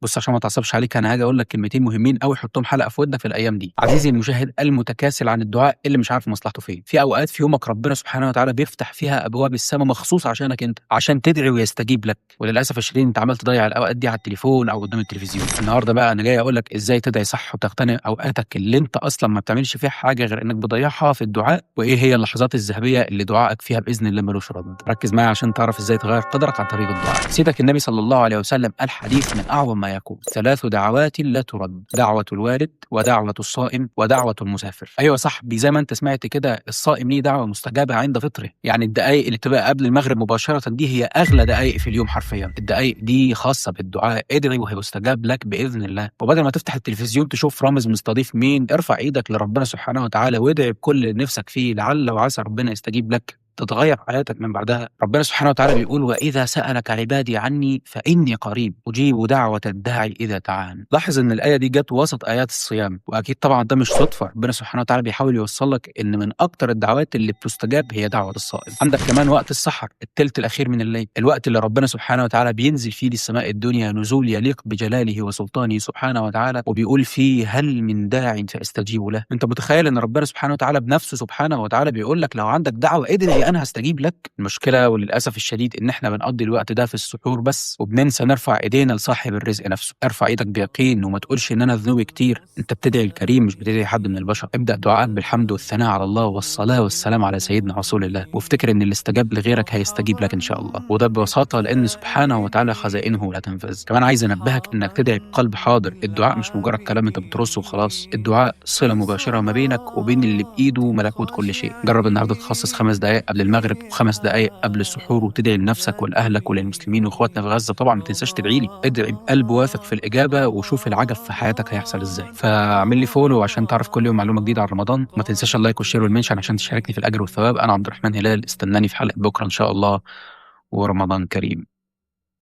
بص عشان ما تعصبش عليك، انا هاجي اقول لك كلمتين مهمين قوي، حطهم حلقة في ودنك في الايام دي. عزيزي المشاهد المتكاسل عن الدعاء اللي مش عارف مصلحته فين، في اوقات في يومك ربنا سبحانه وتعالى بيفتح فيها ابواب السماء مخصوص عشانك انت، عشان تدعي ويستجيب لك. وللاسف الشديد انت عمال تضيع الاوقات دي على التليفون او قدام التلفزيون. النهارده بقى انا جاي اقول لك ازاي تدعي صح وتغتنم اوقاتك اللي انت اصلا ما بتعملش فيها حاجة غير انك بتضيعها في الدعاء، وايه هي اللحظات الذهبية اللي دعائك فيها باذن الله ملوش رد. ركز معايا عشان تعرف ازاي تغير قدرك عن طريق الدعاء. سيدك النبي صلى الله عليه وسلم قال حديث من اعظم ما يكون: ثلاث دعوات لا ترد، دعوه الوالد ودعوة الصائم ودعوة المسافر. ايوه صاحبي، زي ما انت سمعت كده، الصائم ليه دعوه مستجابة عند فطره، يعني الدقائق اللي بتبقى قبل المغرب مباشرة دي هي اغلى دقائق في اليوم حرفيا. الدقائق دي خاصة بالدعاء، ادعي وهيستجاب لك باذن الله. وبدل ما تفتح التلفزيون تشوف رامز مستضيف مين، ارفع ايدك لربنا سبحانه وتعالى وادعي بكل اللي نفسك فيه، لعل وعسى ربنا يستجيب لك، تتغير حياتك من بعدها. ربنا سبحانه وتعالى بيقول: وإذا سألك عبادي عني فإني قريب أجيب دعوة الداعي إذا دعان. لاحظ إن الآية دي جت وسط آيات الصيام، وأكيد طبعا ده مش صدفة. ربنا سبحانه وتعالى بيحاول يوصل لك إن من أكتر الدعوات اللي بتستجاب هي دعوة الصائم. عندك كمان وقت السحر، الثلث الأخير من الليل، الوقت اللي ربنا سبحانه وتعالى بينزل فيه للسماء الدنيا نزول يليق بجلاله وسلطانه سبحانه وتعالى، وبيقول فيه: هل من داع فأستجيب له. أنت متخيل إن ربنا سبحانه وتعالى بنفسه سبحانه وتعالى بيقول لك لو عندك دعوة ادعي انا هستجيب لك؟ المشكلة وللاسف الشديد ان احنا بنقضي الوقت ده في السحور بس، وبننسى نرفع ايدينا لصاحب الرزق نفسه. ارفع ايدك بيقين وما تقولش ان انا ذنوبي كتير. انت بتدعي الكريم، مش بتدعي حد من البشر. ابدا دعائك بالحمد والثناء على الله والصلاة والسلام على سيدنا رسول الله، وافتكر ان اللي استجاب لغيرك هيستجيب لك ان شاء الله، وده ببساطة لان سبحانه وتعالى خزائنه لا تنفذ. كمان عايز انبهك انك تدعي بقلب حاضر. الدعاء مش مجرد كلام انت بترصه وخلاص، الدعاء صله مباشرة ما بينك وبين اللي بايده ملكوت كل شيء. جرب النهارده تخصص 5 دقائق قبل المغرب و5 دقائق قبل السحور، وتدعي لنفسك ولاهلك وللمسلمين واخواتنا في غزة. طبعا ما تنساش تدعي لي. ادعي بقلب واثق في الاجابة، وشوف العجب في حياتك هيحصل ازاي. فاعمل لي follow عشان تعرف كل يوم معلومة جديدة عن رمضان. ما تنساش ال like وال share وال mention عشان تشاركني في الاجر والثواب. انا عبد الرحمن هلال، استناني في حلقة بكره ان شاء الله، ورمضان كريم.